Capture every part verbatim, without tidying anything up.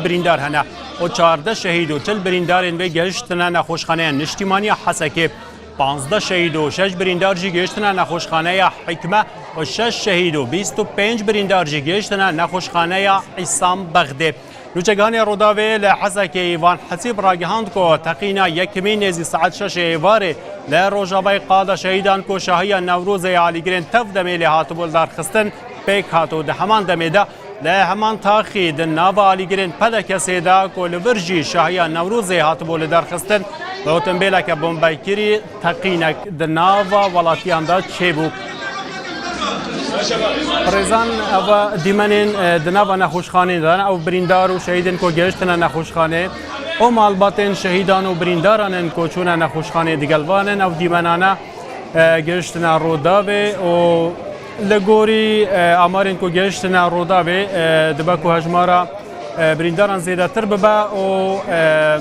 birîndar hene û çardeh şehîd û çil birîndarên vê gehiştine nexweşxaneya niştîmaniya Hesekê. Panzdeh şehîd û şeş birîndar jî gehiştine nexweşxaneya Hikme û şeş şehîd û bîst û pênc birîndar jî gehiştine nexweşxaneya Îsam Bexdê. Nûçeganê Rûdawê li Hesekê Îvan Hesîb ragihand ku teqîna yekemîn nêzî saet şeşê êvarê li Rojavayê qada şehîdan ku şahiya Newrozê ya Alîgirên tev demê lê hatibû lidarxistin pêk hat û di heman demê de li heman taxî di nava alîgirên P D K'ê de ku li vir jî şahiya Newrozê hatibû lidarxistin, bi otombêleke bombekirî teqînek di nava welatiyan de çêbû. Birêzan, eva dîmenên, e, di nava nexweşxanê de ne, ew birîndar û şehîdên ku gehiştine nexweşxanê û malbatên şehîdan û birîndaran in ku çûne nexweşxanê digel van in. Ew dîmenane, e, gehiştine Rûdawê û li gorî, e, amarên ku gehiştine Rûdawê, e, dibe ku hejmara, e, birîndaran zêdetir bibe û, e,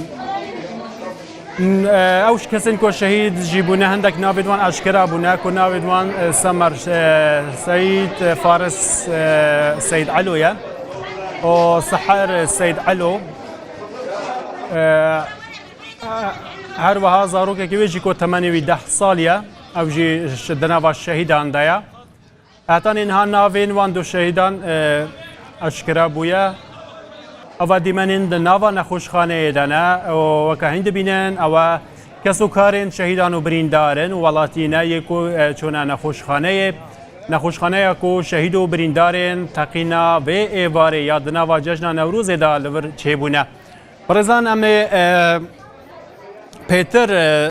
N-, e, ew ji kesên ku şehîd jî bûne, hindek navê wan eşkera bûne, ku navê wan, e, Semer, e, Seyîd, e, Faris, e, Seyîd Elo ye. Û Seher, e, Seyîd Elo. E, e, her wiha zarokekî wê jî ku temenê wî deh sal ye, ew jî ş-, di nava şehîdan de ye. Hetanî niha navên wan du şehîdan, e, eşkera bûye. Eva dîmenên di nava nexweşxaneyê de ne û weke hîn dibînin, ewe kes û karên şehîdan û birîndar in û welatî ne yê ku, e, çûne nexweşxaneyê. Nexweşxaneya ku şehîd û birîndarên teqîna vê êvarê ya di nava cejna Newrozê de li vir çêbûne. Birêzan, em ê, e, pêtir, e,